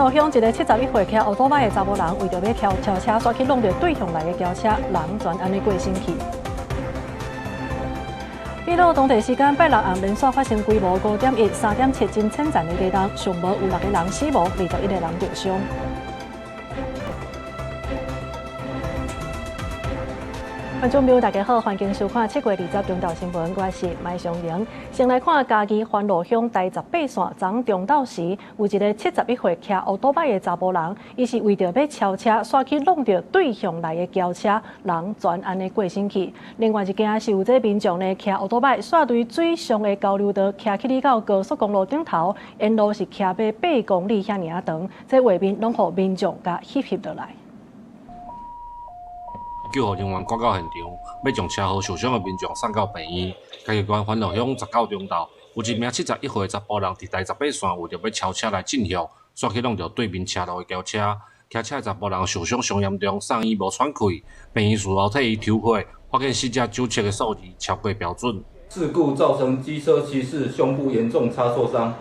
路鄉一个71歲騎歐多擺的查埔人，為著欲超轎車，煞去挵著對向來的轎車，人全按呢過身去。秘魯當地時間拜六暗連續發生規模5.1、3.7真淺層的地動，上無有六個人死亡，21個人著傷。觀眾朋友，大家好，歡迎收看7月20中晝新聞，我是麥尚玲。先來看嘉義番路鄉台18線，昨中晝時有一个71歲騎歐多擺的查埔人，伊是為著欲超車，煞去挵著對向來的轎車，人全按呢過身去。另外一件是有這民眾呢，騎歐多擺，煞對水上的交流道騎去到高速公路頂頭，沿路是騎欲8公里遐爾仔長，這畫面攏予民眾共翕翕落來。救護人員趕到現場，欲將車禍受傷的民眾送到病院。嘉義縣番路鄉19中晝，有一名71歲的查埔人佇台18線為著欲超車來進向，煞去挵著對面車路的轎車。騎車的查埔人受傷傷嚴重，送醫無喘氣。病院事後替伊抽血，發現死者酒測的數字超過標準。事故造成機車騎士胸部嚴重擦挫傷，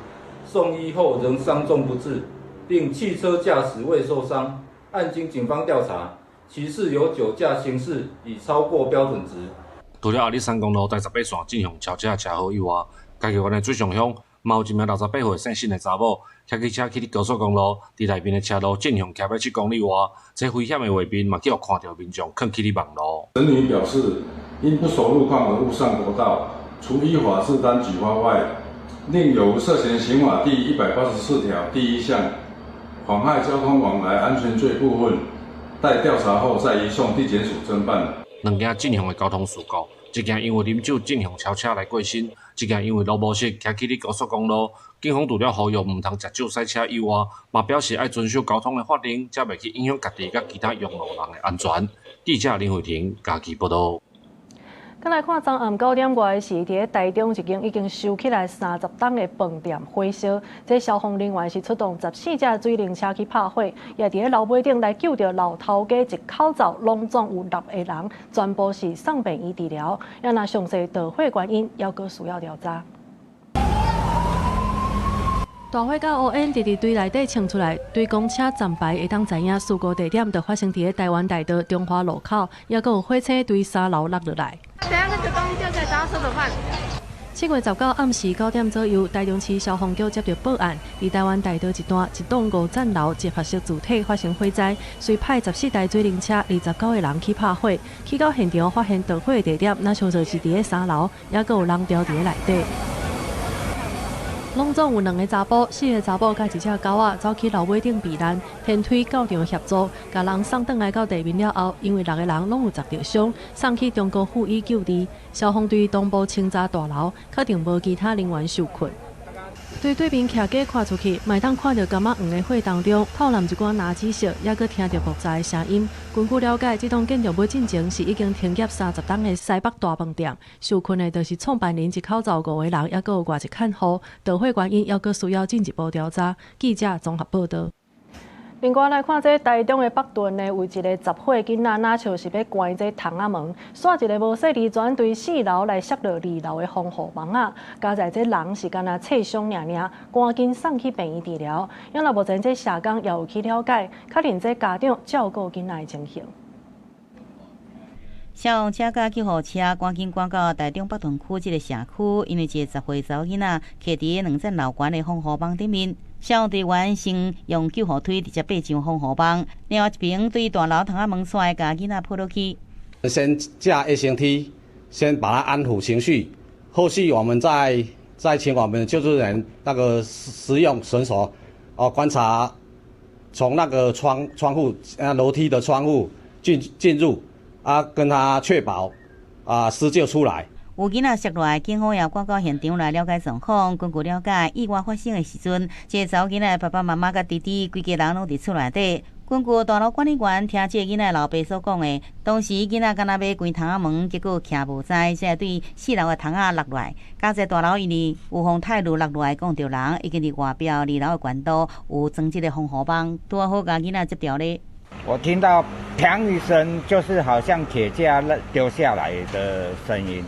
送醫後仍傷重不治，另汽車駕駛未受傷。案經警方調查，騎士有酒駕行駛，已超過標準值。除了阿里山公路台18線進行超車的車禍以外，嘉義縣的水上鄉嘛有一名68歲姓沈的查某，騎機車去佇高速公路，佇內面的車路進行騎欲7公里外，這危險的畫面嘛去予看著民眾囥起佇網路。沈女表示，因不熟路況而誤上國道，除依法自擔舉發外，另有涉嫌刑法第184條第一項妨害交通往來安全罪部分。待調查後再移送地檢署偵辦。兩件進行的交通事故，一件因為啉酒進行超車來過身，一件因為路無熟騎去佇高速公路。警方除了呼籲毋通食酒駛車以外，嘛表示愛遵守交通的法令，才袂去影響家己佮其他用路人的安全。記者林慧婷嘉義報導。閣來看，昨暗9點外時，佇咧台中一間已經收起來30冬的飯店火燒，這消防人員是出動14架水冷車去拍火，也佇咧樓尾頂來救著老頭家一口罩，攏總有六個人，全部是送病院治療。也若詳細導火原因，猶閣需要調查。大火佮烏煙直直對內底衝出來，對公車站牌會當知影事故地點就發生佇咧台灣大道中華路口，猶閣有火星對三樓落落來。等下那個東西掉下來，大家收怎麼辦？7月19暗時9點左右，台中市消防局接到報案，佇台灣大道一段一棟五層樓集合式住宅發生火災，隨派14台水冷車、29個人去拍火。去到現場發現著火的地點，若像就是佇咧三樓，猶閣有人牢佇咧內底。攏總有兩个查埔、四个查某佮一隻狗仔走去樓尾頂避難，天梯到場協助，共人送轉來到地面了後，因為六个人攏有砸著傷，送去中國附醫救治。消防隊同步清查大樓，確定無其他人員受困。對對面徛家看出去，嘛會當看著柑仔黃的火當中，透湳一寡藍紫色，猶閣聽著爆炸的聲音。根據了解，這棟建築物進前是已經停業30冬的西北大飯店。受困的就是創辦人一口罩五個人，猶閣有外籍看護。著火原因猶閣需要進一步調查。記者綜合報導。另外來看，這台中的北屯呢，有一个10歲囡仔，若像是欲關這窗仔門，煞一个無細膩，轉對四樓來摔落二樓的防護網仔，佳哉這人是干焦挫傷爾爾，趕緊送去病院治療。因為目前這社工也有去了解，確認這家長照顧囡仔的情形。消防車佮救護車趕緊趕到台中北屯區這个社區，因為一个10歲查某囡仔徛佇兩層樓懸的防護網頂面，消防隊員先用救護梯直接爬上防護網，另外一邊對大樓窗仔門徙共囡仔抱落去。先架衛生梯，先把他安撫情緒，後續我們再請我們救助人員那個使用繩索哦，觀察從那個窗戶啊樓梯的窗戶進入。啊，跟他確保啊施救出來。有囡仔摔落來，警方也趕到現場來了解狀況。根據了解，意外發生的時陣，這个查某囡仔爸爸媽媽佮弟弟規家人攏佇厝內底。根據大樓管理員聽這个囡仔老爸所講的，當時囡仔敢若欲關窗仔門，結果徛無知，才會對四樓的窗仔落來。佳哉大樓因為有予泰攄落來摃著人，已經佇外壁二樓的懸度有裝這个防護網，拄好共囡仔接著咧。我聽到砰一聲，就是好像鐵架丟下來的聲音。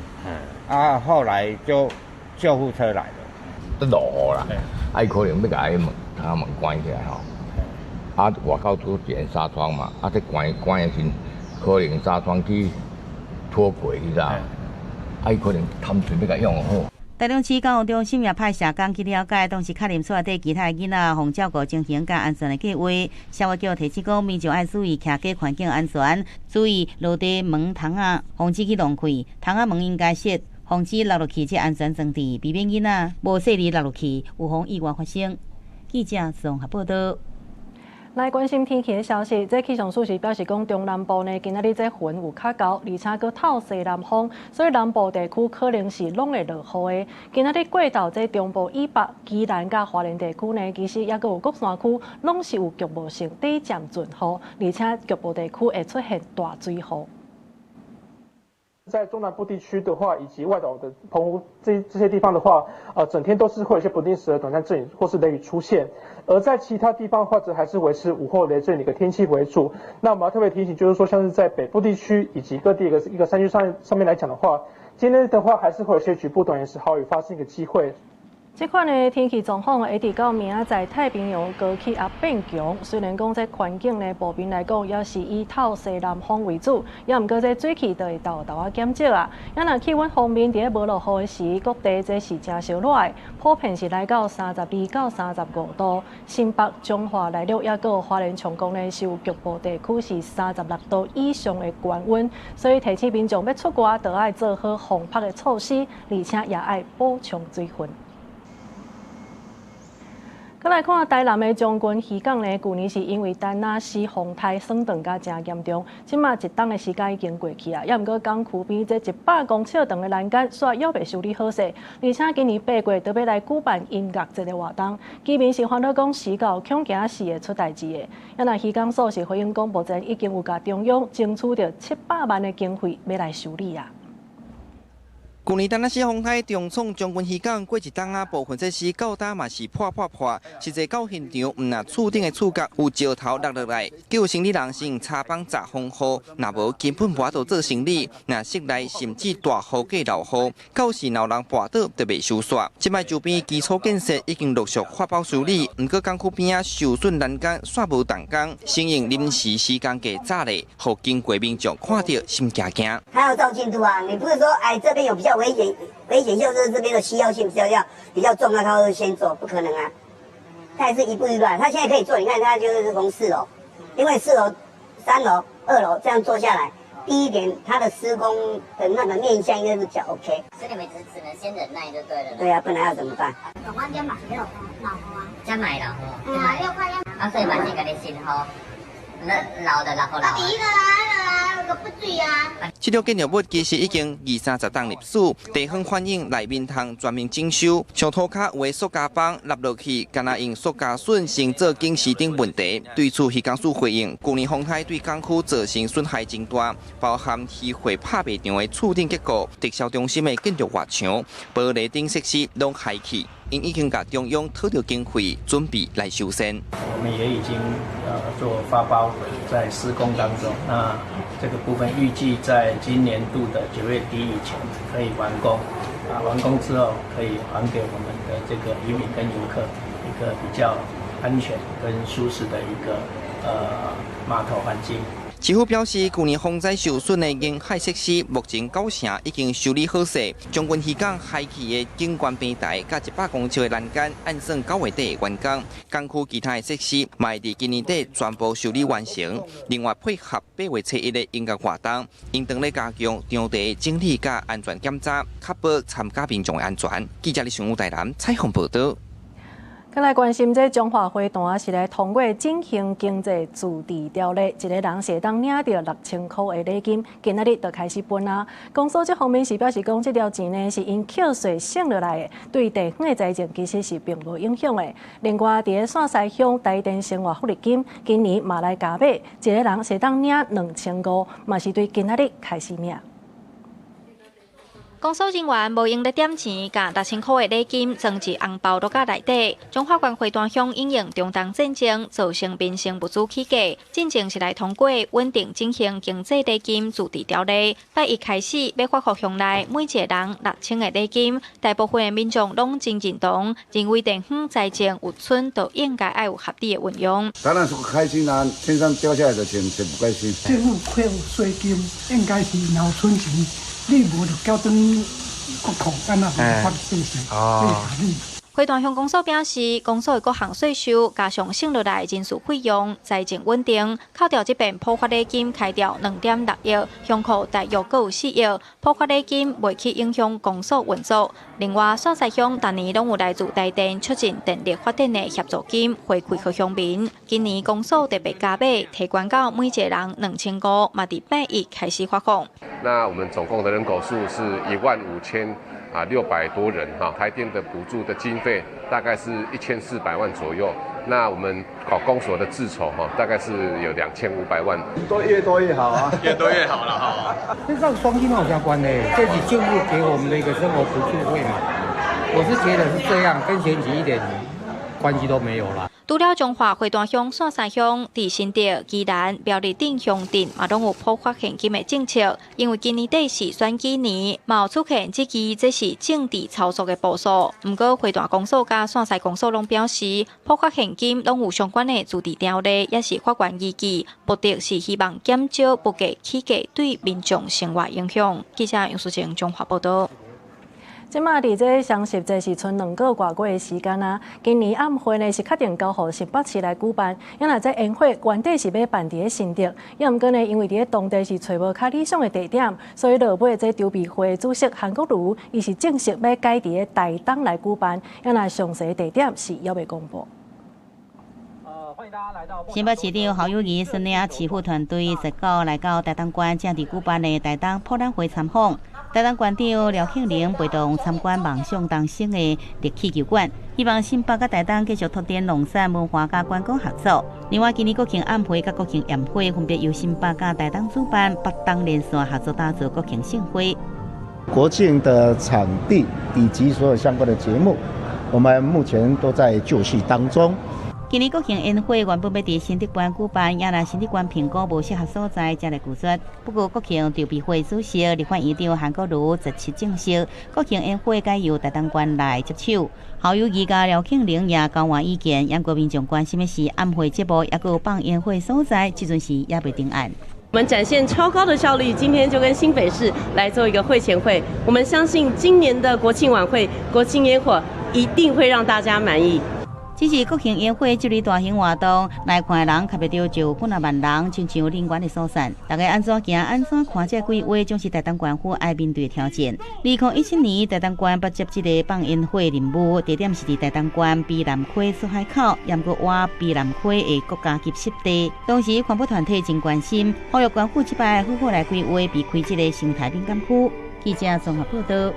啊，後來就救護車來了。咧落雨啦，啊，伊可能欲共彼門窗門關起來吼，啊，外口拄一个紗窗嘛，啊，這關關的時，可能紗窗去脫軌，你知？啊，伊可能貪嘴欲共用好。台中市教育中心也派社工去了解，當時確認厝內底其他的囡仔，予照顧情形佮安全的計劃。社會局提醒講，民眾愛注意徛家環境安全，注意落地門窗仔，防止去弄開，窗仔門應該閂，防止落落去這安全裝置，避免囡仔無細膩落落去，有防意外發生。記者綜合報道。來關心天氣的消息，這氣象署是表示講，中南部呢今仔日這雲有較厚，而且閣透西南風，所以南部地區可能是攏會落雨的。今仔日過晝這中部以北、宜蘭佮花蓮地區呢，其實猶閣有各山區攏是有局部性短暫陣雨，而且局部地區會出現大水雨。在中南部地區的話，以及外島的澎湖這些地方的話，整天都是會有一些不定時的短暫陣雨或是雷雨出現。而在其他地方或者還是維持午後雷陣雨的一個天氣為主。那我們要特別提醒，就是說，像是在北部地區以及各地一個山區上面來講的話，今天的話還是會有些局部短時豪雨發生一個機會。這款的天氣狀況會直到明仔載太平洋高氣壓變強，雖然講這環境呢，普遍來講也是以透西南風為主，也毋過這水汽就會沓沓仔減少啊。啊若氣溫方面，佇咧無落雨的時，各地這是誠燒熱的，普遍是來到32到35度。新北、彰化、內陸猶閣花蓮、長江呢，是有局部地區是36度以上的高溫，所以提醒民眾欲出外，就愛做好防曬的措施，而且也愛補充水分。閣來看台南的將軍漁港呢，舊年是因為田納西風颱損斷甲誠嚴重，這馬一冬的時間已經過去啊，猶毋過港區邊這100公尺長的欄杆，煞猶未修理好勢，而且今年8月就欲來舉辦音樂節的活動，居民是煩惱講時到恐驚是會出代誌的。啊若漁港署是回應講，目前已經有共中央爭取著700萬的經費，欲來修理啊。舊年田納西風颱重創將軍漁港，過一冬啊，部分設施到今嘛是破破破，實際到現場，毋但厝頂的厝角有石頭落落來，叫生理人先用柴枋閘風雨，若無根本無法度做生理。若室內甚至大雨過落雨，到時若有人跋倒就袂收煞。這擺周邊基礎建設已經陸續發包修理，毋過港區邊仔受損欄杆煞無動工，先用臨時施工架紮咧，予經過民眾看著心驚驚。他要照進度啊！你不是說，哎，這邊有比較危險，危險就是這邊的需要性比較重啊，他會先做，不可能啊。他也是一步一步，他現在可以做，你看他就是從四樓，因為四樓、三樓、二樓這樣做下來，第一點，他的施工的那個面向應該是比較 OK。所以你們只能先忍耐就對了。對啊，不然要怎麼辦？我這嘛是落雨啊。這嘛會落雨。嗯啊，六塊啊，所以嘛是共你辛苦。老的老老。第一個啦，那個不對啊。這棟建築物其實已經二三十冬歷史，地方反映內面通全面整修，像塗跤有的塑膠枋落落去，敢若用塑膠筍先做警示燈問題。對此，漁港署回應，舊年風颱對港區造成損害真大，包含漁貨拍賣場的厝頂結構、直銷中心的建築外牆、玻璃頂設施攏害去，𪜶已經共中央討著經費，準備來修繕。我們也已經做發包，在施工當中。那這個部分預計在今年度的9月底以前可以完工。啊，完工之後可以還給我們的這個漁民跟遊客一個比較安全跟舒適的一個碼頭環境。市府表示，舊年風災受損的沿海設施，目前九成已經修理好勢。將軍漁港海起的景觀平台，佮100公尺的欄杆，按算9月底完工。港區其他的設施，嘛會佇今年底全部修理完成。另外，配合8月初1的音樂活動，應當咧加強場地整理佮安全檢查，確保參加民眾的安全。記者李尚武台南採訪報道。閣來關心這彰化花壇是來通過振興經濟自治條例，一个人是會當領著6000箍的禮金，今仔日就開始分啊。公所這方面是表示講，這條錢呢是𪜶扣稅省落來的，對地方的財政其實是並無影響的。另外，佇咧線西鄉台電生活福利金，今年嘛來加碼，一个人是會當領2500，嘛是對今仔日開始領。公所人員無閒咧點錢，共6000箍的禮金裝佇紅包橐仔內底。彰化縣惠大鄉因應中東戰爭造成民生物資起價，進前是來通過穩定振興經濟禮金自治條例，拜一開始欲發予鄉內每一个人6000的禮金，大部分的民眾攏真認同，認為地方財政有剩就應該愛有合理的運用。當然是開心啦，天上掉下來的錢，誰不開心？政府虧有稅金，應該是若有剩錢。你無就繳轉國庫，按那無發稅稅，這是惠大鄉公所表示，公所的各項稅收加上省落來人事費用，財政穩定。扣掉這遍普發禮金開掉2.6億，鄉庫大約閣有4億。普發禮金袂去影響公所運作。另外，線西鄉逐年攏有來自台電促進電力發展的協助金回饋予鄉民。今年公所特別加碼，提懸到每一个人2500，嘛佇拜一開始發放。那我們總共的人口數是15600多人哈，台電的補助的經費大概是1400萬左右。那我們搞公所的自籌哈，大概是有2500萬。多越多越好啊，越多越好了哈。這跟雙金有相關呢，這是政府給我們的一個生活補助費嘛。我是覺得是這樣，跟選舉一點關係都沒有啦。除了彰化惠大鄉、線西鄉，佇新竹、宜蘭、苗栗等鄉鎮嘛，攏有普發現金的政策。因為今年底是選舉年，嘛有出現質疑這是政治操作的步數。毋過惠大公所佮線西公所攏表示，普發現金攏有相關的自治條例，也是法源依據，目的是希望減少物價起價對民眾生活影響。記者楊淑靜彰化報導。這馬佇這雙十節是賰兩个外月的時間啊。今年暗會呢是確定交予新北市來舉辦，因為這煙火原底是欲辦佇咧新竹，也毋過呢，因為佇咧當地是揣無較理想的地點，所以落尾這籌備會主席韓國瑜，伊是正式欲改佇咧台東來舉辦，因為詳細地點是猶未公布。新北市長侯友宜率領市府團隊19來到台東縣正佇舉辦的台東博覽會參訪。台東縣長廖慶玲陪同參觀夢想東升的熱氣球館，希望新北佮台東繼續拓展農產文化佮觀光合作。另外，今年國慶暗會佮國慶焰火分別由新北佮台東主辦，北東連線合作打造國慶盛會。國慶的場地以及所有相關的節目，我們目前都在就緒當中。今年國慶煙火原本欲佇新竹縣舉辦，也若新竹縣評估無適合所在，才來拒絕。不過國慶籌備會主席立法院長韓國瑜17證實，國慶煙火改由台東縣來接手。侯友宜佮廖慶玲也交換意見，毋過民眾關心的是暗會節目，抑閣有放煙火所在，這陣時猶未定案。我們展現超高的效率，今天就跟新北市來做一個會前會。我們相信今年的國慶晚會、國慶煙火一定會讓大家滿意。這是國慶煙火這類大型活動，來看的人較袂著就幾若萬人，親像人員的疏散。大家按怎行、按怎看這規劃，總是台東縣府愛面對的挑戰。2017年，台東縣捌接這个放煙火任務，地點是佇台東縣卑南溪出海口，猶閣倚卑南溪的國家級濕地。當時環保團體真關心，呼籲縣府這擺好好來規劃，避開這个生態敏感區。記者綜合報導。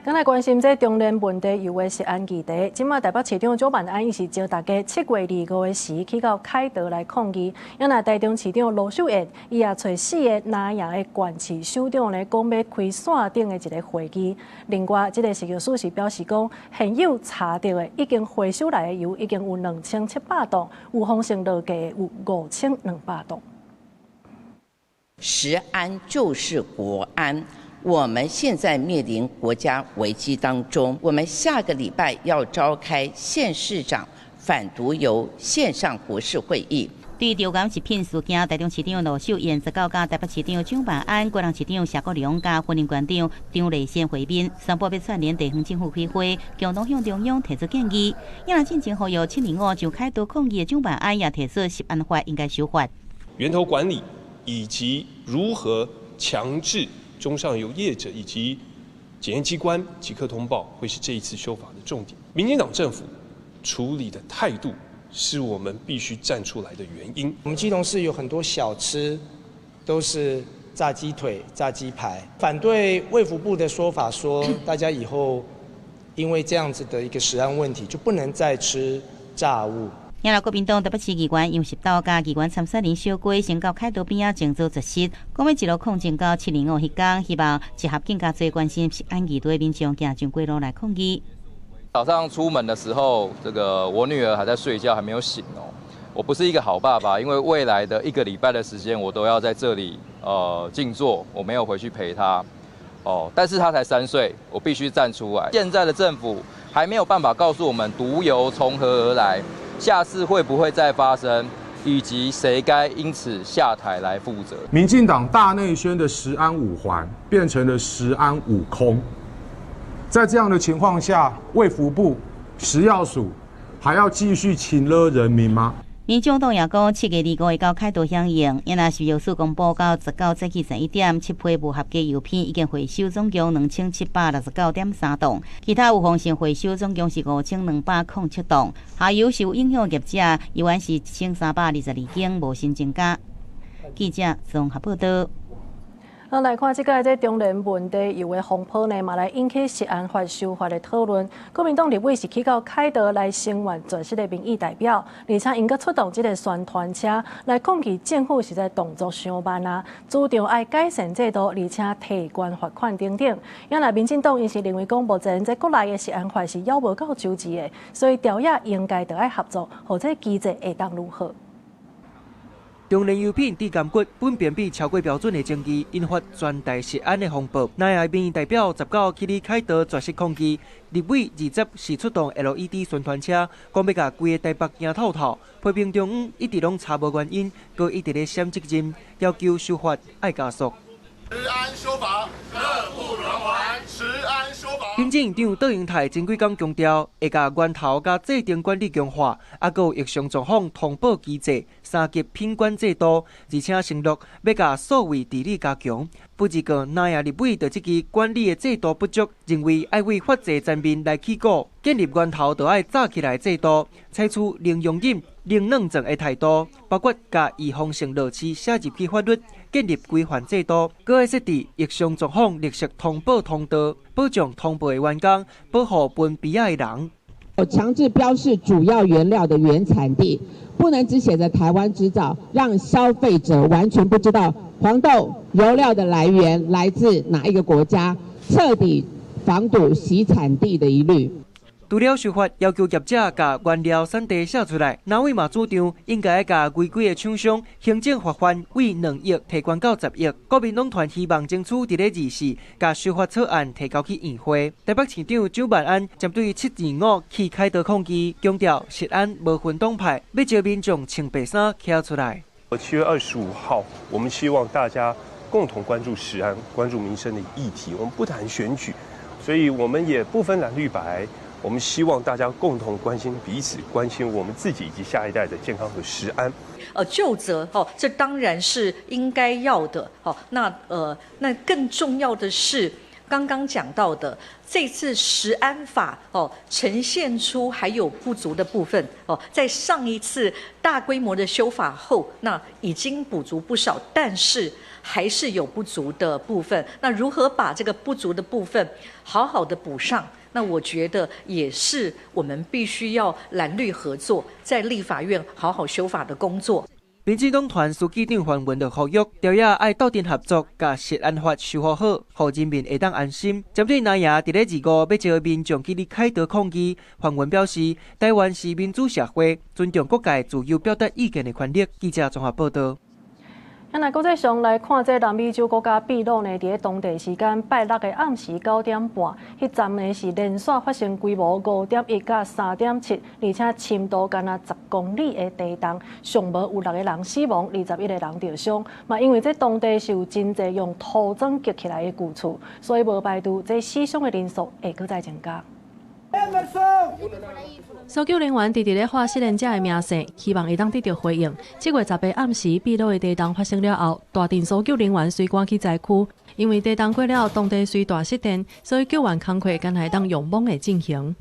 咱來關心這中連問題油的食安議題。這馬台北市長蔣萬安伊是召大家7月25的時去到凱道來抗議。啊若台中市長盧秀燕，伊也揣四个藍營的縣市首長咧講欲開線頂的一个會議。另外，這个食藥署是表示講，現有查著的已經回收來的油已經有2700噸，有風險落架的有5200噸。食安就是國安。我們現在面臨國家危機當中，我們下個禮拜要召開縣市長反毒油線上國是會議。對中港食品事件，台中市長盧秀燕19佮台北市長蔣萬安、高雄市長謝國樑佮雲林縣長張麗善會面，宣布欲串聯地方政府開會，共同向中央提出建議。也若進前呼籲725上凱道抗議的蔣萬安也提出食安法應該修法，源頭管理以及如何強制中上游業者以及檢驗機關即刻通報，會是這一次修法的重點。民進黨政府處理的態度，是我們必須站出來的原因。我們基隆市有很多小吃，都是炸雞腿、炸雞排。反對衛福部的說法，說大家以後因為這樣子的一個食安問題，就不能再吃炸物。也國民黨台北市議員楊石斗佮議員參選人小龜先到凱道邊仔靜坐絕食，講欲一路抗爭到7/25彼工，希望集合更加濟關心食安議題的民眾行上街路來抗議。早上出門的時候，這個我女兒還在睡覺，還沒有醒哦。我不是一個好爸爸，因為未來的一個禮拜的時間，我都要在這裡靜坐，我沒有回去陪她。哦，但是她才3歲，我必須站出來。現在的政府還沒有辦法告訴我們毒油從何而來。下次會不會再發生，以及誰該因此下台來負責？民進黨大內宣的食安五環變成了食安五空，在這樣的情況下，衛福部、食藥署還要繼續情勒人民嗎？民眾黨也講，7月25會到凱道響應，也若食藥署公布到19早起11點，7批無合格油品已經回收總共2769.3噸，其他預防性回收總共是5207噸。下游受影響業者，猶原是1322間，無新增加。記者綜合報道。好，來看這個這中聯問題油的風波呢，嘛來引起食安法修法的討論。國民黨立委是去到凱道來聲援絕食的民意代表，而且𪜶閣出動這個宣傳車來抗議政府實在動作傷慢啊，主張愛改善制度，而且提懸罰款等等。原來民進黨𪜶是認為講，目前這國內的食安法是猶無夠周齊的，所以朝野應該著愛合作，予這機制會當愈好。中聯油品致癌骨苯評比超過標準的爭議，引發全台食安的風暴。南亞民意代表19去佇凱道絕食抗議，立委20是出動 LED 宣傳車，講欲共規个台北行透透，批評中央一直攏查無原因，閣一直咧閃責任，要求修法愛加速。食安修法，刻不容緩。食安修法。行政院長卓榮泰前幾工強調，會共源頭佮制程管理強化，啊，閣有疫情狀況通報機制、三級品管制度，而且承諾欲共數位治理加強。不過，南亞立委對這支管理的制度不足，認為愛為法制層面來起鼓，建立源頭就愛罩起來制度，採取零容忍、零軟斷的態度，包括共預防性落市寫入去法律，建立規範制度，閣愛設置疫情狀況綠色通報通道，保障通報的員工，保護分埤仔的人。強制標示主要原料的原產地，不能只寫着台灣製造，讓消費者完全不知道黃豆油料的來源來自哪一個國家，徹底防堵洗產地的疑慮。除了修法要求業者共原料產地寫出來，藍委嘛主張應該共違規的廠商行政罰款為2億提懸到10億。國民黨團希望爭取佇咧24共修法草案提交去院會。台北市長蔣萬安針對7/25去凱道抗議，強調食安無分黨派，欲召民眾穿白衫徛出來。7月25號，我們希望大家共同關注食安、關注民生的議題。我們不談選舉，所以我們也不分藍綠白。我們希望大家共同關心彼此，關心我們自己以及下一代的健康和食安。究責哦，這當然是應該要的。哦，那更重要的是，剛剛講到的這次食安法哦，呈現出還有不足的部分哦，在上一次大規模的修法後，那已經補足不少，但是還是有不足的部分。那如何把這個不足的部分好好的補上？那我覺得也是我們必須要藍綠合作，在立法院好好修法的工作。民進黨團書記長范雲就呼籲，朝野愛鬥陣合作，共食安法修復好，予人民會當安心。針對藍營佇咧25欲召民眾去佇凱道抗議，范雲表示，台灣是民主社會，尊重各界自由表達意見的權利。記者綜合報道。那國際上來看，這南美洲國家秘魯呢，佇咧當地時間拜六的暗時9點半，彼站呢是連續發生規模5.1佮3.7，而且深度干焦10公里的地動，上無有6個人死亡，21個人著傷。嘛，因為這當地是有真濟用土磚結起來的舊厝，所以無排除這死傷的人數會閣再增加。搜救人員直直咧喊失聯者的名姓，希望會當得著回應。7月18暗時，秘魯的地動發生了後，大陣搜救人員隨趕去災區，因為地動過了，當地隨大失電，所以救援工課敢若會當用摸的進行。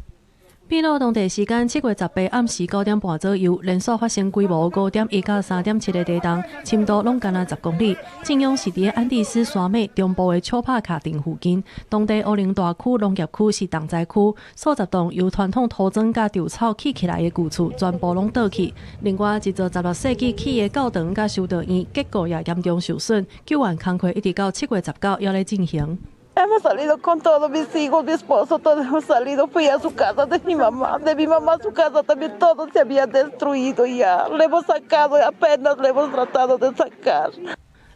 秘魯當地時間7月18暗時9點半左右，連續發生規模5.1到3.7的地動，深度攏干焦10公里。震央是佇安第斯山脈中部的丘帕卡鎮附近。當地烏靈大區農業區是重災區，數十棟由傳統土磚佮稻草砌起來的舊厝全部攏倒去。另外，一座16世紀起的教堂佮修道院結構也嚴重受損，救援工課一直到7月19猶咧進行。 Hemos salido con todos mis hijos, mi esposo, todos hemos salido. Fui a su casa de mi mamá, de mi mamá a su casa también todo se había destruido ya. Le hemos sacado, apenas le hemos tratado de sacar.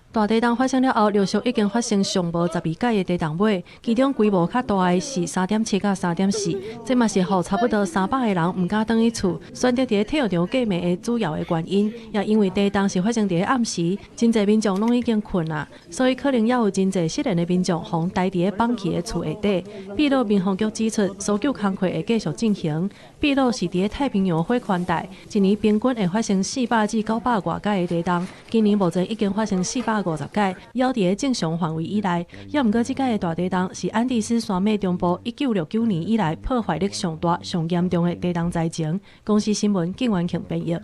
大地動發生了後，陸續已經發生上無12擺的地動尾，其中規模較大的是3.7到3.4，這嘛是予差不多300个人毋敢轉去厝，選擇佇體育場過暝的主要的原因。也因為地動是發生佇暗時，真濟民眾攏已經睏啦，所以可能也有真濟失聯的民眾予呆佇咧崩去的厝下底。秘魯民防局指出，搜救工課會繼續進行。秘魯是佇咧太平洋火圈帶，一年平均會發生400至900外擺的地動，今年目前已經發生450擺，猶佇咧正常範圍以內。猶毋過，這擺的大地動是安第斯山脈中部1969年以來破壞力上大、上嚴重的地動災情。公視新聞景元慶編譯。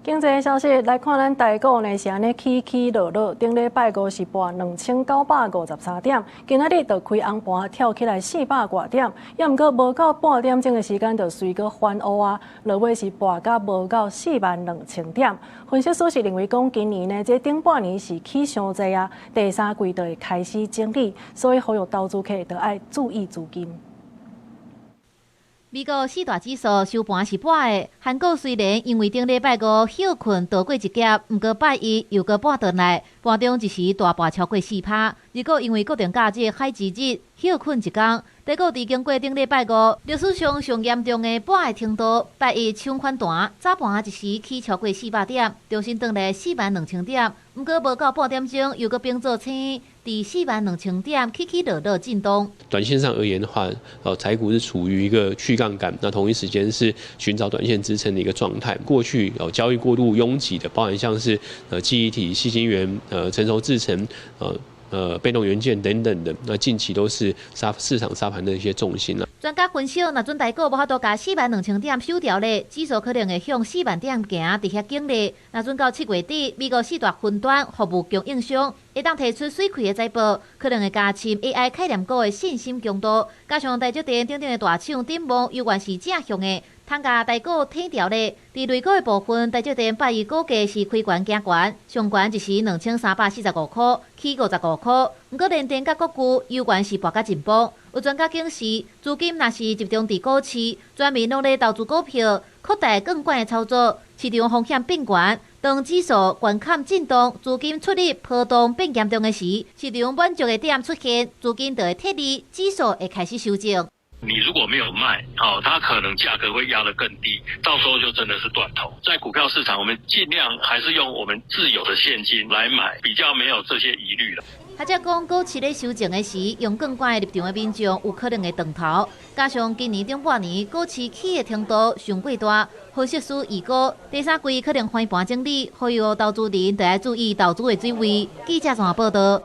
經濟消息來看，咱台股呢是按呢起起落落，頂禮拜五是跋2953點，今仔日就開紅盤跳起來400外點，猶毋過無夠半點鐘的時間就隨閣翻烏啊，落尾是跋甲無夠4萬2千點。分析師是認為講，今年呢這頂半年是起傷濟啊，第三季就會開始整理，所以呼籲投資客著愛注意資金。美國四大指數收盤是跋的，韓股雖然因為頂禮拜五歇睏逃過一劫，毋過拜一又閣跋轉來，盤中一時大跋超過4%。日股因為國定假日海之日歇睏一工，台股佇經過頂禮拜五歷史上上嚴重的跋的程度，拜一搶反彈，早盤一時起超過400點，重新轉來4萬2千點，毋過無夠半點鐘又閣變做青，佇4萬2千點起起落落震盪。短線上而言的話，台股是處於一個去槓桿，那同一時間是尋找短線支撐的一個狀態。過去交易過度擁擠的，包含像是記憶體、矽晶圓、成熟製程、被動元件等等的，那近期都是殺市場殺盤的一些重心啦。專家分析，若準台股無法度共4萬2千點守牢咧，指數可能會向四萬點行，佇遐整理。若準到7月底，美國四大雲端服務供應商會當提出水開的財報，可能會加深 AI 概念股的信心強度。加上台積電等等的大廠展望，猶原是正向的，通共台股挺牢咧。佇類股的部分，台積電拜一股價是開懸行懸，上懸一時2345塊，起55塊。毋過聯電佮國巨猶原是跋甲真崩。有專家警示，資金若是集中佇股市，全民攏咧投資股票，擴大槓桿的操作，市場風險變懸。當指數懸坎震盪，資金出入波動變嚴重的時，市場滿足的點出現，資金就會撤離，指數會開始修正。你如果沒有賣，哦，它可能價格會壓得更低，到時候就真的是斷頭。在股票市場，我們盡量還是用我們自有的現金來買，比較沒有這些疑慮了。學者講，股市咧修正的時，用槓桿入場的民眾有可能會斷頭。加上今年頂半年股市起的程度傷過大，分析師預估第三季可能翻盤整理，呼籲投資人著愛注意投資的水位。記者綜合報導。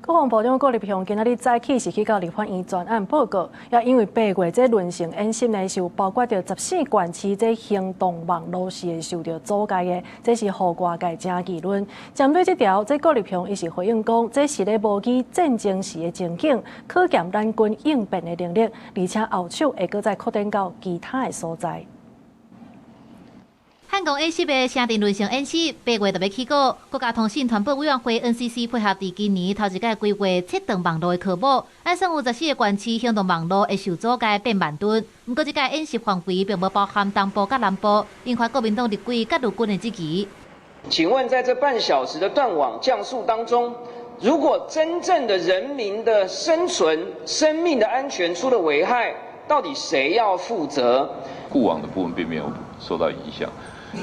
國防部長郭立雄今仔日早起是去到立法院專案報告，也因為8月這崙成演習呢，是有包括著14縣市這行動網路是會受著阻礙的，這是予外界真議論。針對這條，這郭立雄伊是回應講，這是咧模擬戰爭時的情景，考驗咱軍應變的能力，而且後手會閣再擴展到其他的所在。漢光演習的城鎮崙成演習，8月就欲起鼓。國家通訊傳播委員會 NCC 配合佇今年頭一擺規劃切斷網路的科目，按算有14個縣市行動網路會受阻礙變慢頓。毋過，這擺演習範圍並無包含東部佮南部，引發國民黨立委佮陸軍的質疑。請問，在這半小時的斷網降速當中，如果真正的人民的生存、生命的安全出了危害，到底誰要負責？固網的部分並沒有受到影響。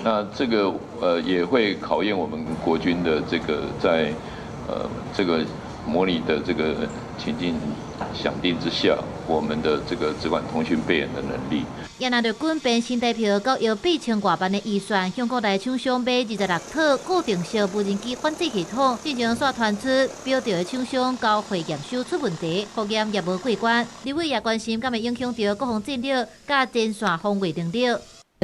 那這個也會考驗我們國軍的這個在這個模擬的這個情境想定之下，我們的這個資管通訊備援的能力。也若陸軍編新台票9億8千外萬的預算，向國內廠商買26套固定式無人機反制系統，進前煞傳出標著的廠商交貨驗收出問題，複驗也無過關。立委也關心，敢會影響著國防戰略佮前線防衛能力。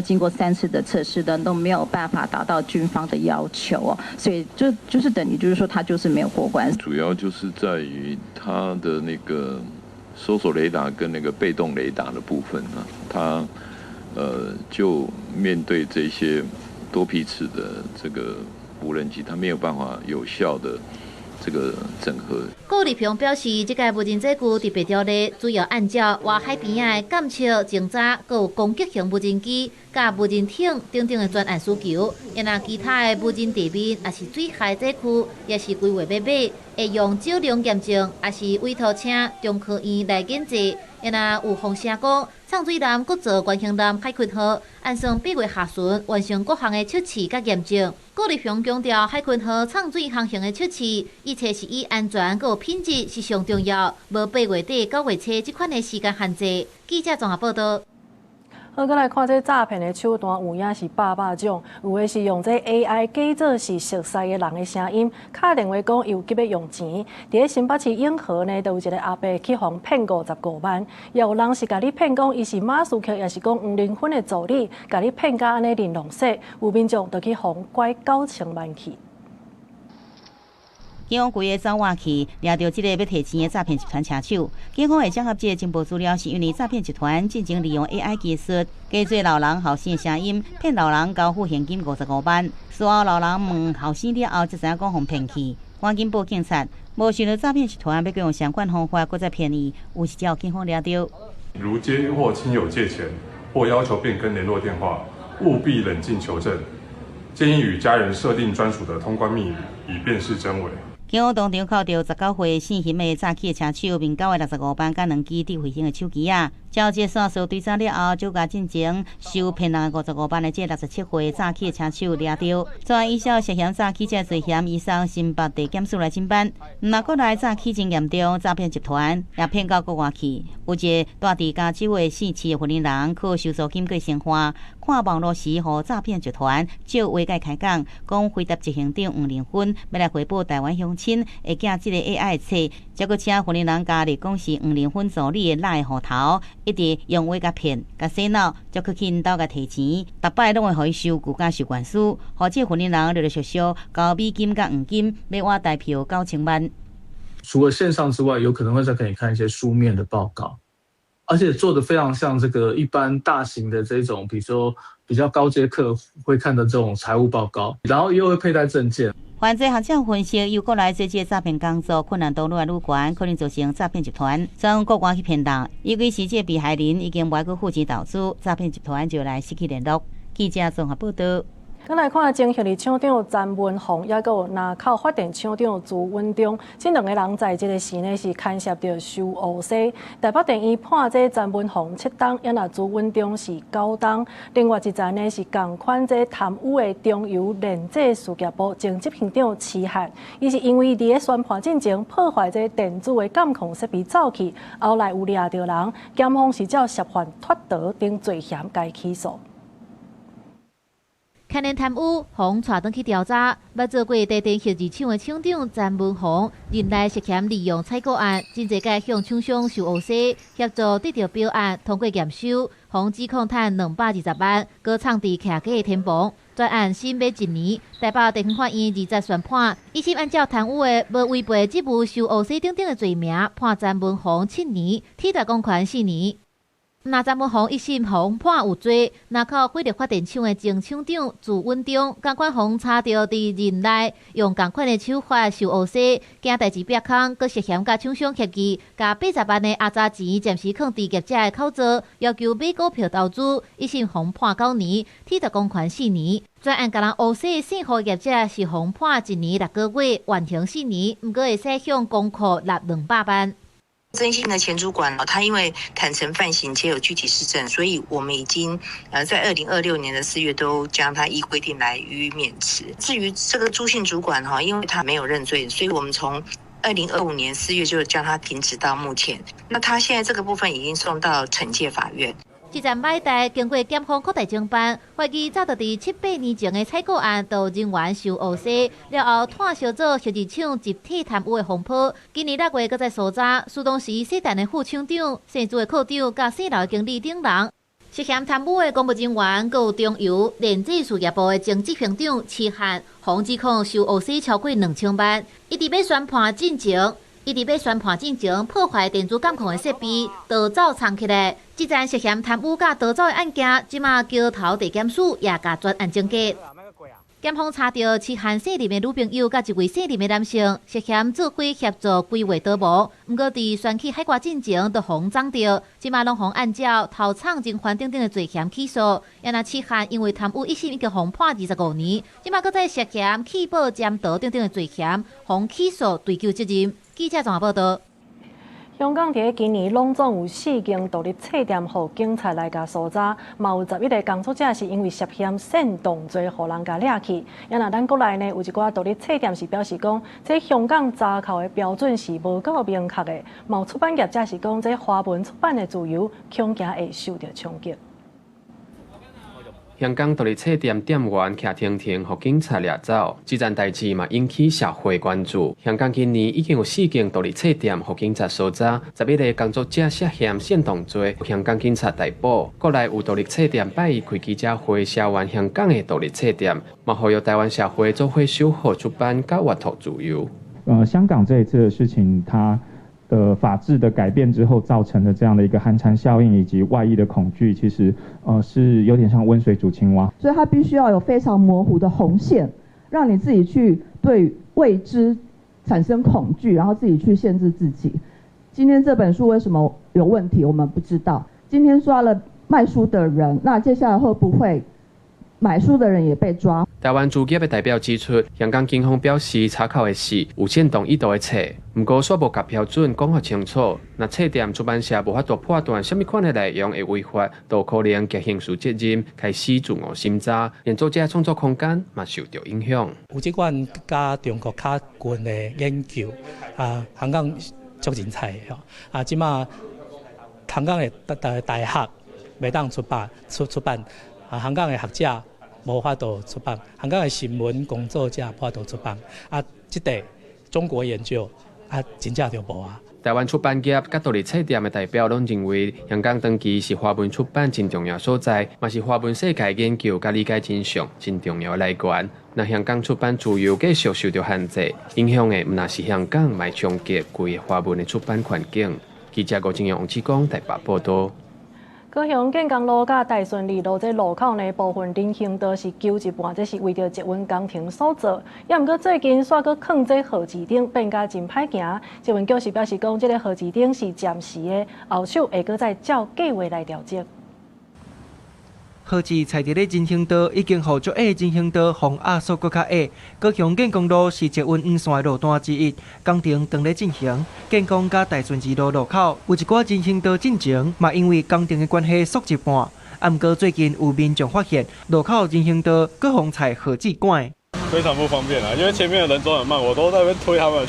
經過三次的測試呢，都沒有辦法達到軍方的要求哦，所以就是等於就是說，他就是沒有過關。主要就是在於它的那個搜索雷達跟那個被動雷達的部分呢，它就面對這些多批次的這個無人機，它沒有辦法有效的這個整合。顧立雄表示，這個無人載具特別條例主要按照外海邊仔的監測、偵查，閣有攻擊型無人機、佮無人艇等等的專案需求。也若其他的無人地面，抑是水下載具，也是規劃欲買，會用少量驗證，抑是委託請中科院來研製。也若有風聲講，藏水艦閣造原型艦海鯤號，按算8月下旬完成各項的測試佮驗證。顧立雄強調，海鯤號藏水航行的測試，一切是以安全閣有品質是上重要，無8月底9月初這款的時間限制。記者綜合報道。好，閣來看這詐騙的手段，有影是百百種，有的是用這 AI 假做是熟似的人的聲音，敲電話講伊有急欲用錢。佇咧新北市永和呢，就有一個阿伯去予人騙55萬，也有人是共你騙講伊是馬斯克，抑是講黃仁勳的助理，共你騙甲按呢玲瑯說，有民眾就去予人拐9000萬去。警方規个走外去，掠著這个欲提錢的詐騙集團車手。警方會整合這个情報資料，是因為詐騙集團進前利用 AI 技術，假做老人後生的聲音，騙老人交付現金55萬。事後老人問後生了後，才知影講予人騙去，趕緊報警察。無想到詐騙集團欲閣用相款方法，閣再騙伊，有時才予警方掠著。如接獲親友借錢或要求變更聯絡電話，務必冷靜求證，建議與家人設定專屬的通關密語，以辨識真偽。警方當場扣著19歲姓邢的詐欺的車手，面交的65萬佮兩支智慧型的手機仔。照這線索追查了後，就共進前受騙人55萬的這67歲詐欺的車手掠著，昨暗依照涉嫌詐欺這罪嫌，移送新北地檢署來偵辦。若國內詐欺真嚴重，詐騙集團也騙到國外去。有一个蹛佇加州的姓徐的雲林人，靠收租金過生活，看網路時，予詐騙集團借話共伊開講，講輝達執行長黃仁勳欲來回報台灣鄉親，會寄這个 AI 冊，才閣請雲林人加入講是黃仁勳助理的 LINE 戶頭。一直用話共騙，共洗腦，才閣去𪜶兜共提錢，逐擺攏會予伊收據佮收官司，予這雲林人陸陸續續交美金佮黃金，欲換台票9000萬。除了線上之外，有可能會再給你看一些書面的報告，而且做得非常像這個一般大型的這種，比如說比較高階客戶會看的這種財務報告，然後又會佩戴證件。犯罪學者分析，由國內做這個詐騙工作困難度愈來愈懸，可能造成詐騙集團轉國外去騙人。尤其是這個被害人已經無愛閣付錢投資，詐騙集團就來失去聯絡。記者綜合報道。咱來看前核二廠長詹文宏，抑閣有林口發電廠長朱穩中，這兩个人在這个時呢是牽涉著收烏紗。台北地院判這詹文宏7冬，抑若朱穩中是9冬。另外一層呢是仝款這貪污的中油煉製事業部前執行長徐漢，伊是因為佇咧宣判進前破壞這電子的監控設備走去，後來有掠著人，檢方是照涉犯脫逃等罪嫌共伊起訴。牽連貪污，予人帶轉去調查。捌做過台電核二廠的廠長詹文宏，任內涉嫌利用採購案，真濟擺向廠商收烏紗，協助得著標案通過驗收，予人指控趁220萬，閣藏佇徛家的天棚。全案審欲一年，台北地方法院20宣判，一審按照貪污的無違背職務收烏紗等等的罪名，判詹文宏7年，褫奪公權4年。若詹文宏一審予人判有罪，林口火力發電廠的前廠長朱穩中，仝款予人查著佇任內用仝款的手法收烏紗，驚代誌煏空，閣涉嫌佮廠商協議，共80萬的阿雜錢暫時囥佇業者的口座，要求買股票投資，一審予人判9年，褫奪公權4年。全案共人烏紗散戶業者是予人判1年6個月，緩刑4年，毋過會使向公庫納200萬。曾姓的前主管他因為坦承犯行且有具體事證，所以我們已經在2026年的4月都將他依規定來予以免職。至於這個朱姓主管哈，因為他沒有認罪，所以我們從2025年4月就將他停職到目前。那他現在這個部分已經送到懲戒法院。這站歹代經過檢方擴大偵辦，懷疑早就佇七八年前的採購案，就人員受烏洗，了後炭燒做核二廠集體貪污的風波。今年6月，閣再搜查，蘇當時西單的副廠長、姓朱的課長、佮姓劉的經理等人，涉嫌貪污的公務人員，閣有中油煉製事業部的前執行長齊漢，予指控收烏洗超過2000萬，一直欲宣判進前。一直欲宣判進前破壞電子監控的設備，逃走藏起來。這樁涉嫌貪污佮逃走的案件，這馬橋頭地檢署也共全案偵結。檢方查著齊漢姓林的女朋友佮一位姓林的男性涉嫌做伙協助規劃盜墓，毋過佇選去海外進前就予摠著，這馬攏予按照偷藏人員等等的罪嫌起訴。也若齊漢因為貪污一審已經予判25年，這馬閣再涉嫌棄保潛逃等等的罪嫌，予起訴追究責任。記者綜合報導。香港佇今年攏總有四間獨立冊店，予警察來共搜查，嘛有11個工作者是因為涉嫌煽動罪，予人共掠去。也若咱國內呢，有一寡獨立冊店是表示講，這香港查扣的標準是無夠明確的，嘛有出版業者是講，這華文出版的自由恐驚會受著衝擊。香港獨立冊店店員騎停停，予警察掠走，這件代誌嘛引起社會關注。香港今年已經有四間獨立冊店予警察搜查，11個工作者涉嫌煽動罪，香港警察逮捕。國內有獨立冊店拜一開記者會，聲援香港的獨立冊店，嘛呼籲台灣社會做伙守護出版佮閱讀自由。香港這一次的事情，它的法治的改變之後造成的這樣的一個寒蟬效應以及外溢的恐懼，其實是有點像溫水煮青蛙。所以它必須要有非常模糊的紅線，讓你自己去對未知產生恐懼，然後自己去限制自己。今天這本書為什麼有問題，我們不知道。今天抓了賣書的人，那接下來會不會買書的人也被抓？台灣書業的代表指出，香港警方表示查扣的是有煽動意圖的冊，毋過煞無共標準講予清楚。若冊店出版社無法度判斷啥物款的內容會違法，都可能結刑事責任，開始自我審查，連作者創作空間嘛受著影響。有這款佮中國較近的研究啊，香港足精彩的吼啊，這馬香港的大學袂當出版出版啊，香港的學者無法度出版，香港的新聞工作者無法度出版啊，這塊中國研究啊，真正就無啊。台灣出版業佮獨立冊店的代表攏認為，香港長期是華文出版真重要所在，嘛是華文世界研究佮理解真相真重要的來源。若香港出版自由繼續受著限制，影響的毋但是香港，嘛會衝擊規個華文的出版環境。記者吳正陽、王志剛台北報導。高雄建工路佮大順二路這路口呢，部分人行道是修一半，這是為著捷運工程所做。也毋過最近煞閣囥這號誌燈變甲真歹行。捷運局是表示講，這个號誌燈是暫時的，後續會閣再照計劃來調整。號誌踩佇咧人行道，已經予足矮人行道予壓縮閣較矮。高雄建工路是捷運黃線的路段之一，工程當咧進行。建工佮大順二路路口有一寡人行道進前，嘛因為工程的關係縮一半。啊，毋過最近有民眾發現路口人行道閣予踩號誌管，非常不方便啊，因為前面的人走很慢，我都在那邊推他們，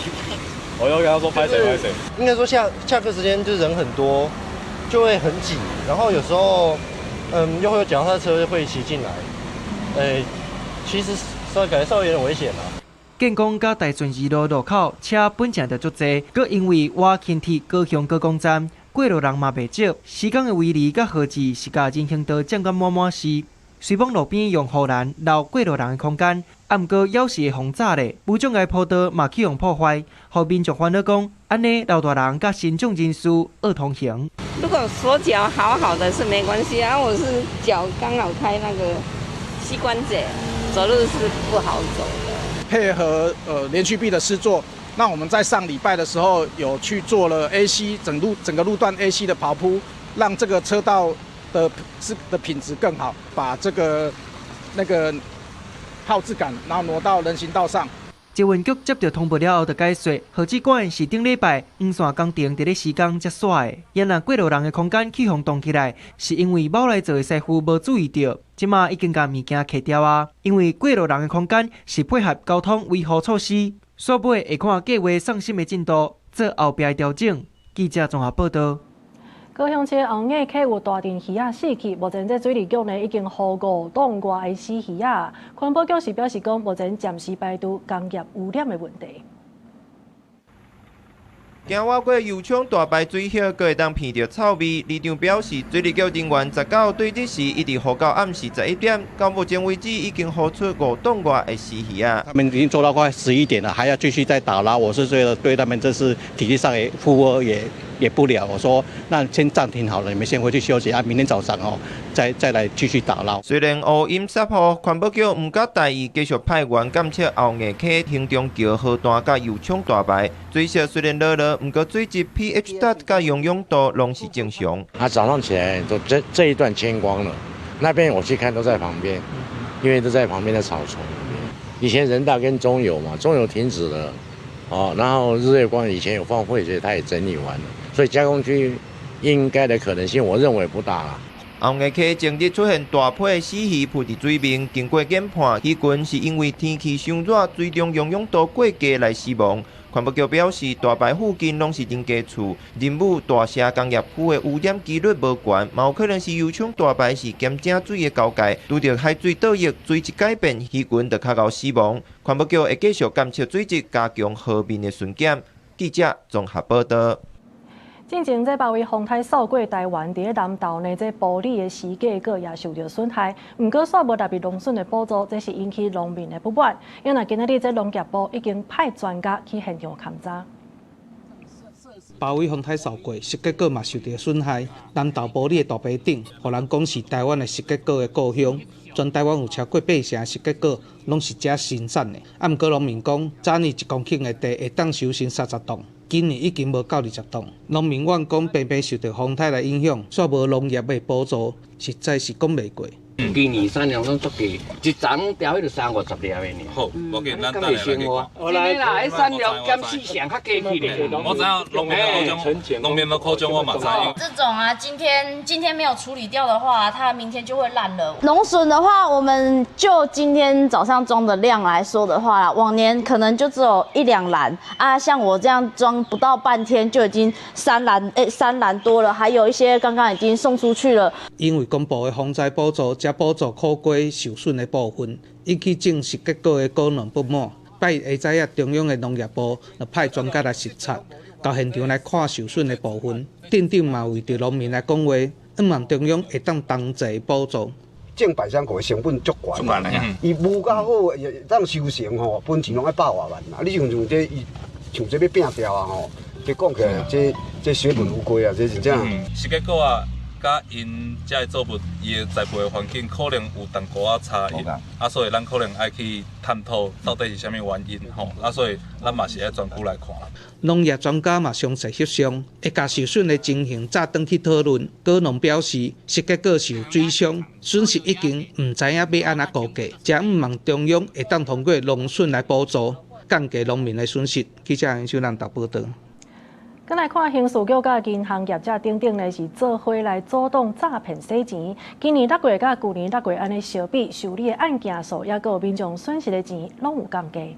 我要跟他說拍謝拍謝。應該說下下課時間就人很多，就會很擠，然後有時候。又會有腳踏車會騎進來，其實稍微感覺稍微有點危險啦。建工佮大順二路路口車本正就足濟，閣因為倚輕鐵高雄高工站過路人嘛袂少，施工的圍籬佮號誌是共人行道佔甲滿滿是，雖罔路邊用護欄留過路人的空間，啊，毋過猶是會予閘咧，無障礙坡道嘛去予破壞，予民眾煩惱講，按呢老大人佮身障人士惡通行。如果手腳好好的是沒關係啊，我是腳剛好開那個膝關節，走路是不好走的。配合連續壁的施作，那我們在上禮拜的時候有去做了 AC 整個路段 AC 的跑鋪，讓這個車道的品質更好，把這個那個號誌桿然後挪到人行道上。捷運局接著通報了後，就解說，號誌桿是頂禮拜黃線工程佇咧施工才煞的。也若過路人的空間去予擋起來，是因為某來做的師傅無注意著，這馬已經共物件拆掉啊。因為過路人的空間是配合交通維護措施，煞尾會看計劃送審的進度，做後壁的調整。記者綜合報道。高雄市紅眼溪有大陣魚仔死去，目前這水利局呢已經呼5檔外的死魚仔。環保局是表示講，目前暫時排除工業污染的問題。行倚過油廠大排水喉，閣會當鼻著臭味。里長表示，水利局人員19對這時一直呼到暗時11點，到目前為止已經呼出5檔外的死魚仔。他們已經做到快11點了，還要繼續再打撈，我是覺得對他們這是體力上也負荷也不了。我說，那先暫停好了，你們先回去休息啊，明天早上哦，再來繼續打撈。雖然烏陰濕雨，環保局毋敢大意，繼續派員監測後藝溪、興中橋河段佮油廠大排水質雖然落落，毋過水質 pH 值佮營養度攏是正常。他早上起來都這一段清光了，那邊我去看都在旁邊，因為都在旁邊的草叢。以前仁大跟中油嘛，中油停止了，哦，然後日月光以前有放廢水，它也整理完了，所以加工區應該的可能性，我認為不大啦。後藝溪前日出現大批死魚浮佇水面，經過研判，魚群是因為天氣傷熱，水中營養度過低來死亡。環保局表示，大排附近攏是人家厝，仁武大社工業區的污染機率無懸，嘛有可能是油廠大排是鹹井水的交界，拄著海水倒溢，水質改變，魚群就較𠢕死亡。環保局會繼續監測水質，加強河面的巡檢。記者綜合報道。進前這別位風颱掃過台灣，佇咧南投呢，這埔里的時計果也受著損害，毋過煞無納入農損的補助，這是引起農民的不滿。因為今仔日這農業部已經派專家去現場勘查。別位風颱掃過，釋迦果嘛受著損害。南投埔里的大坪頂，予人講是台灣的釋迦果的故鄉。全台灣有超過8成釋迦果攏是遮生產的。啊，毋過農民講，早年1公頃的地會當收成30擔，今年已經無夠20擔。農民怨講，平平受著風颱來影響，煞無農業的補助，實在是講袂過。今年產量攏足低，一叢攏掉彼就30-50粒的爾。好，無緊，咱等下來講。真的啦，彼產量減4成較低去咧。我知影農民的苦衷，農民的苦衷我嘛知影。這種啊，今天沒有處理掉的話，它明天就會爛了。農損的話，我們就今天早上裝的量來說的話，往年可能就只有1-2籃啊，像我這樣裝不到半天就已經3籃多了，還有一些剛剛已經送出去了。因為公布的防災補助，才補助苦瓜受損的部分，引起種釋迦果的果農不滿。拜一下知影中央的農業部就派專家來視察，到現場來看受損的部分。鎮長嘛為著農民來講話，希望中央會當同齊補助。種百香果的成本足懸，伊無較好會當收成吼，本錢攏愛100外萬啦。你像這伊像這欲拚掉啊吼，這講起來這血本無歸啊，這真正。釋迦果啊。佮𪜶遮的作物，伊的栽培的環境可能有淡薄仔差異，啊，所以咱可能愛去探討到底是啥物原因吼，啊，所以咱嘛是愛專區來看。農業專家嘛詳細協商，會共受損的情形早轉去討論。果農表示，釋迦果受水傷，損失已經毋知影欲按怎估計，才向望中央會當通過農損來補助，降低農民的損失。記者杨秀蘭報道。閣來看刑事局佮銀行業者等等呢，是做伙來阻擋詐騙洗錢。今年6月佮舊年6月按呢相比，受理的案件數，抑閣有民眾損失的錢，攏有降低。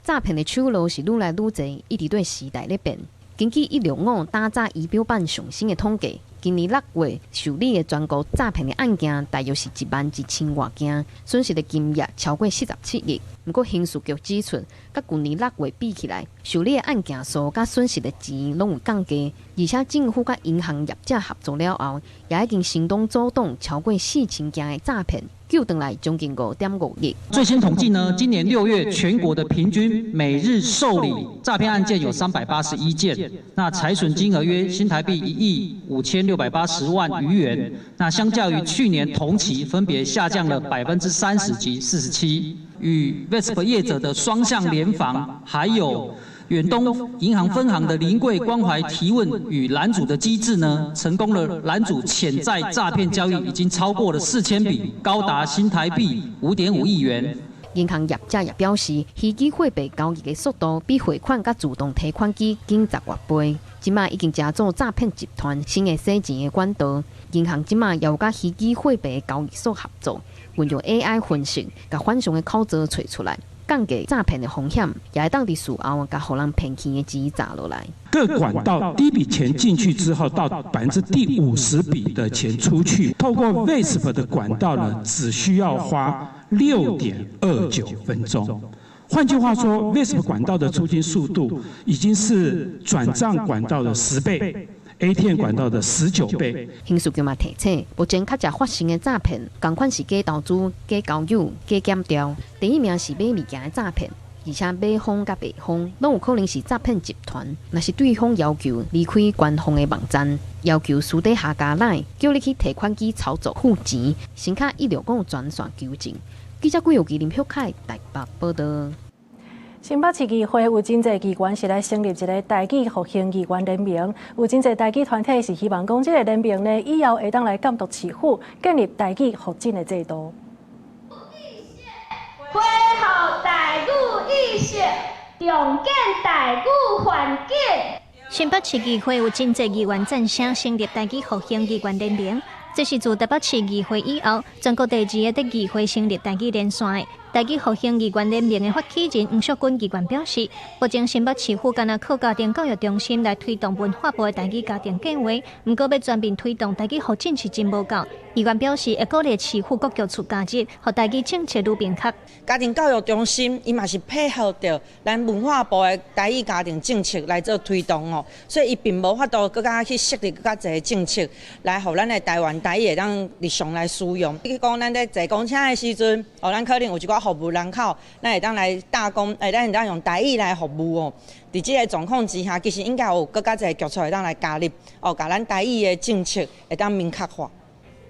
詐騙的手路是愈來愈濟，一直對時代咧變。根據165打詐儀表板上新的統計，今年6月受理的全國詐騙的案件大約是1萬1千外件，損失的金額超過47億。毋過刑事局指出，佮舊年6月比起來，受理的案件數佮損失的錢攏有降低，而且政府佮銀行業者合作了後，也已經成功阻擋超過4000件的詐騙。救轉來將近5.5億。最新統計呢，今年6月全國的平均每日受理詐騙案件有381件，那財損金額約新台幣1億5680萬餘元。那相較於去年同期，分別下降了30%及47%。與 VASP 業者的雙向聯防，還有遠東銀行分行的臨櫃關懷提問與攔阻的機制呢，成功了攔阻潛在詐騙交易已經超過了4000筆，高達新台幣5.5億元。銀行業者也表示，虛擬貨幣交易的速度比匯款佮自動提款機緊10外倍。這馬已經成做詐騙集團新的洗錢的管道。銀行這馬也有佮虛擬貨幣交易所合作，運用 AI 分析，共反常的口座揣出來。降低詐騙的風險，也會當佇事後共予人騙去的錢查落來。各管道第一筆錢進去之後，到50%筆的錢出去，透過 VASP 的管道呢，只需要花6.29分鐘。換句話說，VASP 管道的出金速度已經是轉賬管道的10倍。ATM 管道的19倍。刑事局嘛提醒，目前較常發生的詐騙，仝款是假投資、假交友、假檢調。第一名是買物件的詐騙，而且買方佮賣方攏有可能是詐騙集團。若是對方要求離開官方的網站，要求私底下加 LINE，叫你去提款機操作付錢，先敲165專線求證。記者郭有基、林旭凱台北報道。新北市議會有真濟議員是來成立一個台語復興議員聯盟，有真濟台語團體是希望講這個聯盟呢，以後會當來監督市府，建立台語復振的制度。恢復台語意識，重建台語環境。新北市議會有真濟議員贊成成立台語復興議員聯盟，這是自台北市議會以後，全國第二個佇議會成立台語連線的。台語復興議員聯盟的發起人黃淑君議員表示，目前新北市府干焦靠家庭教育中心來推動文化部的台語家庭計劃，毋過欲全面推動台語復振是真無夠。議員表示，會鼓勵市府各局處加入，予台語政策愈明確。家庭教育中心伊嘛是配合著咱文化部的台語家庭政策來做推動哦，所以伊並無法度閣較去設立閣較濟政策來予咱的台灣台語會當日常來使用。比如講，咱咧坐公車的時陣，哦，咱可能有一寡服務人口，咱會當來搭講，咱會當用台語來服務哦。佇這个狀況之下，其實應該有閣較濟局處會當來加入，哦，共咱台語的政策會當明確化。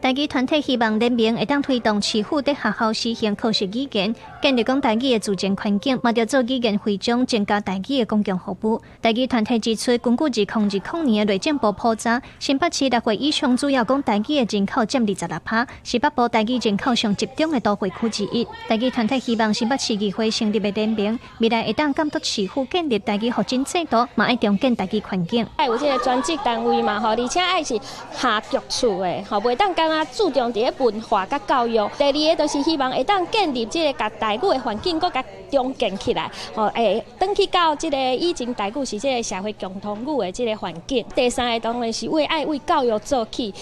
台語團體希望聯盟會當推動市府佇學校實行課實語言，建立講台語的自然環境，嘛著做語言徽章，增加台語的公共服務。台語團體指出，根據2020年的內政部普查，新北市6歲以上主要講台語的人口佔26%，是北部台語人口上集中的都會區之一。台語團體希望新北市議會成立的聯盟，未來會當監督市府建立台語復振制度，嘛愛重建台語環境。愛有這个專職單位嘛，吼，而且愛是下局處的，吼，袂當干焦注重佇咧文化佮教育。第二个就是希望會當建立這个共台語的環境，閣共重建起來，吼，會轉去到這个以前台語是這个社會共同語的這个環境。第三个當然是為愛為教育做起。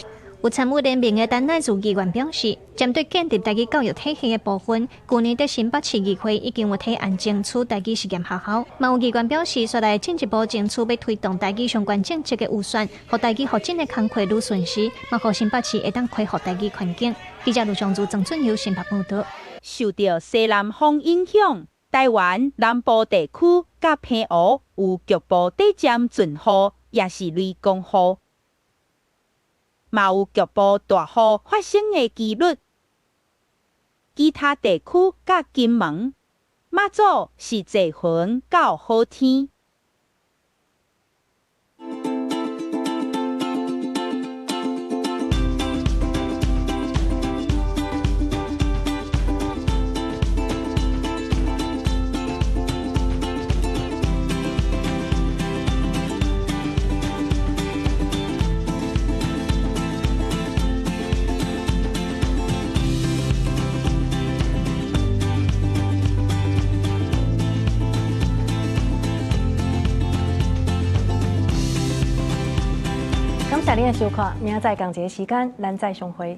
有參與聯盟的陳乃如議員表示，針對建立台語教育體系的部分，舊年佇新北市議會已經有提案爭取台語實驗學校。嘛有議員表示，紲來進一步爭取欲推動台語相關政策的預算，予台語復振的工課愈順勢，嘛予新北市會當恢復台語環境。記者盧尚如、曾俊友新北報導。受著西南風影響，台灣南部地區佮澎湖有局部短暫陣雨，抑是雷公雨。嘛有局部大雨發生的機率，其他地區佮金門、馬祖是濟雲到好天。感謝您的收看，明仔載仝一个時間，咱再相會。